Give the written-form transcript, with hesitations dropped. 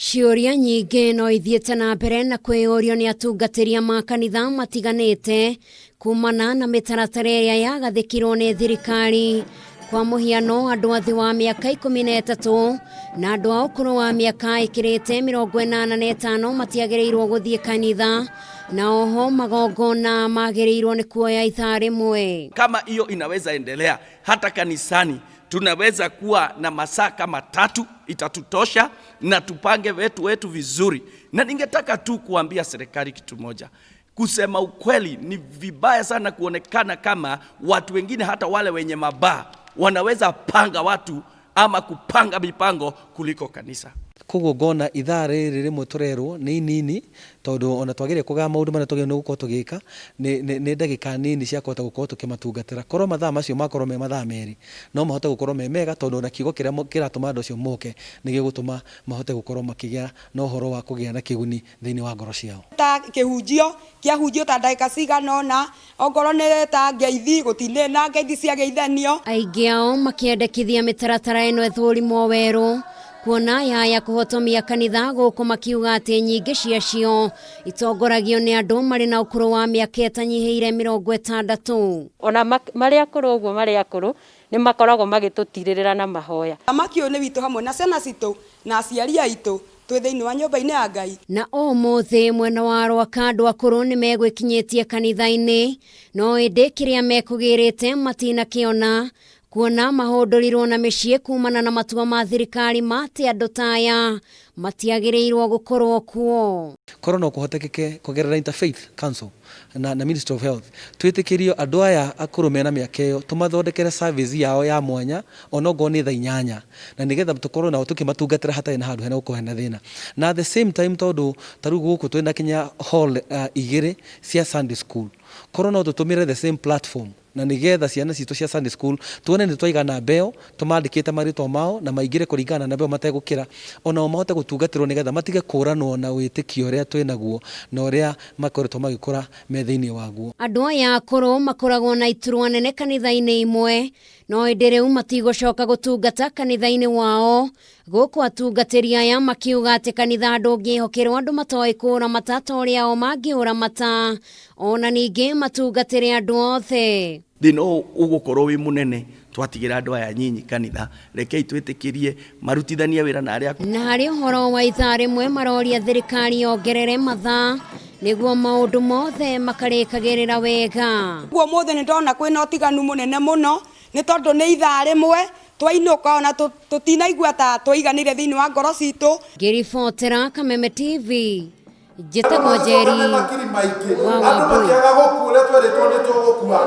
Ciũria nyingĩ no ithiĩte na mbere na kwĩyũrio nĩ atungatĩri a makanitha matiganĩte kumana na mĩtaratara ĩrĩa yagathĩkirwo nĩ thirikari. Kwa mũhiano, andũ a thĩ wa mĩaka 13 na andũ a ũkũrũ wa mĩaka ĩkĩrĩte 85 matiagĩrĩirwo gũthiĩ kanitha, na oho magongona magĩrĩirwo nĩ kuoya ithaa rĩmwe. Kama hiyo inaweza endelea hata kanisani, tunaweza kuwa na masaa kama 3 itatutosha, na tupange wetu wetu vizuri. Na ningetaka tu kuambia serikali kitu moja. Kusema ukweli, ni vibaya sana kuonekana kama watu wengine, hata wale wenye mabaa, wanaweza panga watu ama kupanga mipango kuliko kanisa. Koguo ngona ithaa rĩrĩ rĩmwe tũrerwo nĩ inini, tondũ ona twagĩrĩire kũgaya maũndũ marĩa twagĩrĩirwo nĩ gũkorwo tũgĩka nĩ ndagĩka nini cia kũhota gũkorwo tũkĩmatungatĩra. Korwo mathaa macio makorwo me mathaa 2, no mahote gũkorwo me mega, tondũ ona kiugo kĩrĩa kĩratũma andũ acio moke nĩ gĩgũtũma mahote gũkorwo makĩgĩa na ũhoro wa kũgĩa na kĩguni thĩinĩ wa ngoro ciao. Ta kĩhunjio kĩahunjio ta ndagĩka cigana ũna, ongorwo nĩ ta ngeithi, gũtinĩ na ngeithi cia geithanio. Aingĩ ao makĩendekithia mĩtaratara ĩno ĩthũrimwo werũ, kuona yaya kũhotomia kanitha gũkũ, makiuga atĩ nyingĩ ciacio itongoragio nĩ andũ marĩ na ũkũrũ wa mĩaka ĩtanyihĩire 60. Ona marĩ akũrũ ũguo, marĩ akũrũ nĩ makoragwo magĩtũtirĩrĩra na mahoya. Thamaki ũyũ nĩ witũ hamwe na ciana citũ na aciari aitũ twĩ thĩinĩ wa nyũmba-inĩ ya Ngai. Na ũmũthĩ mwena wa Rwaka andũ akũrũ nĩ megwĩkinyĩtie kanitha-inĩ, no ĩndĩ kĩrĩa mekũgĩrĩte matinakĩona, kuona mahũndũrirwo na mĩciĩ kumana na matua ma thirikari ma atĩ andũ ta aya matiagĩrĩirwo gũkorwo kuo. Korwo no kũhotekeke kũgerera Interfaith Council na Ministry of Health, twĩtĩkĩrio andũ aya akũrũ mena mĩaka ĩyo tũmathondekere service yao ya mwanya, onokorwo nĩ thaa 8, na nĩgetha tũkorwo nao tũkĩmatungatĩra hatarĩ na handũ hena gũkorwo hena thĩna. Na at the same time, tondũ ta rĩu gũkũ twĩna kinya hall 2 cia Sunday school, korwo no tũtũmĩre the same platform na nĩgetha ciana citũ cia Sunday school tuone nĩ twaiga namba ĩyo tũmandĩkĩte marĩtwa mao na maingĩre kũringana na namba ĩyo mategũkĩra, onao mahote gũtungatĩrwo nĩgetha matige kũranwo na wĩtĩkio ũrĩa twĩnaguo na ũrĩa makoretwo magĩkũra me thĩinĩ waguo. Andũ aya akũrũ makoragwo na iturwa nene kanitha-inĩ imwe, no ĩndĩ rĩu matigũcoka gũtungata kanitha-inĩ wao, gũkũ atungatĩri aya makiuga atĩ kanitha ndũngĩhokerwo andũ matoĩ kũũramata ta ũrĩa o mangĩũramata, ona ningĩ matungatĩre andũ othe. Thĩna ũyũ ũgũkorwo wĩ mũnene twatigĩra andũ aya nyinyi kanitha. Rekei twĩtĩkĩrie marutithanie wĩra na arĩa Na harĩ ũhoro wa ithaa rĩmwe, maroria thirikari yongerere mathaa nĩguo maũndũ mothe makarĩkagĩrĩra wega. Guo mũthĩ nĩ ndona kwĩna ũtiganu mũnene mũno, nĩ tondũ nĩ ithaa rĩmwe twainũka ona tũtinaigua ta twaiganĩire thĩinĩ wa ngoro citũ. Ngĩribotera Kameme TV, njĩtagwo Njeri Makiri maingĩ wa andũ Wambui. Makĩaga gũkua ũrĩa twerĩtwo nĩ tũgũkua.